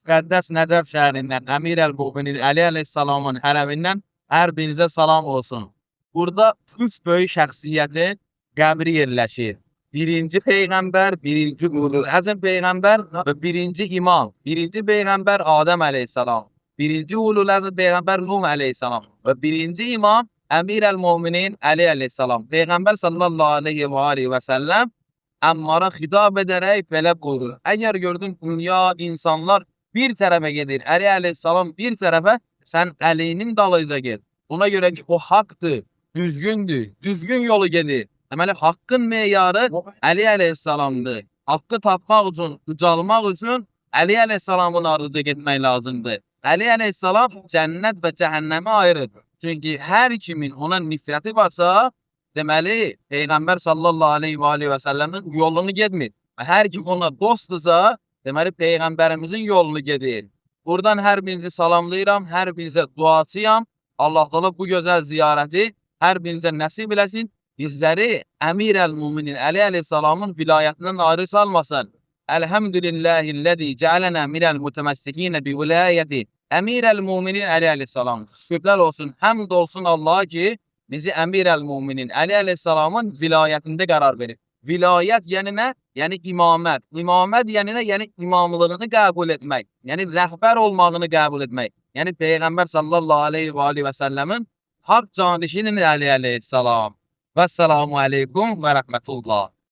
Müqəddəs Nəcəf şəhərindən, Əmir əl-Müminin Əli əleyhissalamın hərəmindən hər birinizə salam olsun. Burada üç böyük şəxsiyyətin qəbri yerləşir. Birinci peyğəmbər, birinci ulul əzm peyğəmbər və birinci imam. Birinci peyğəmbər Adəm əleyhissalam. Birinci ulul əzm peyğəmbər Nuh əleyhissalam və birinci imam Əmir əl-Müminin Əli əleyhissalam. Peyğəmbər sallallahu aleyhi və alihi və səlləm Əmmara xitab edərək belə buyurur. Əgər gördün dünya, insanlar bir tərəfə gedir, Əli əleyhissalam bir tərəfə, sən Əlinin dalıyca get. Ona görə ki, o haqdır, düzgündür, düzgün yolu gedir. Deməli, haqqın meyarı Əli əleyhissalamdır. Haqqı tapmaq üçün, ucalmaq üçün Əli əleyhissalamın ardınca getmək lazımdır. Əli əleyhissalam cənnət və cəhənnəmi ayırır. Çünki hər kimin ona nifrəti varsa, deməli Peyğəmbər sallallahu aleyhi və alihi və səlləmin yolunu getmir. Və hər kim ona dostdursa, deməli Peyğəmbərimizin yolunu gedir. Buradan hər birinizi salamlayıram, hər birinizə duacıyam. Allah Taala bu gözəl ziyarəti hər birinizə nəsib eləsin. Bizləri Əmir əl-Müminin Əli əleyhissalamın vilayətindən ayrı salmasın. Elhamdülillahi'llezî cealena minel mutemessikîne bi vilayeti Əmir əl-Müminin Əli əleyhissalam. Şükürlər olsun, həmd olsun Allaha ki, bizi Əmir əl-Müminin Əli əleyhissalamın vilayətində qərar verib. Vilayət yəni nə? Yəni imamət. İmamət yəni nə? Yəni imamlığını qəbul etmək. Yəni rəhbər olmağını qəbul etmək. Yəni Peyğəmbər sallallahu aleyhi və alihi və səlləmin haqq canişinin Əli əleyhissalam. Vəssalamu aleykum və rəhmətullah.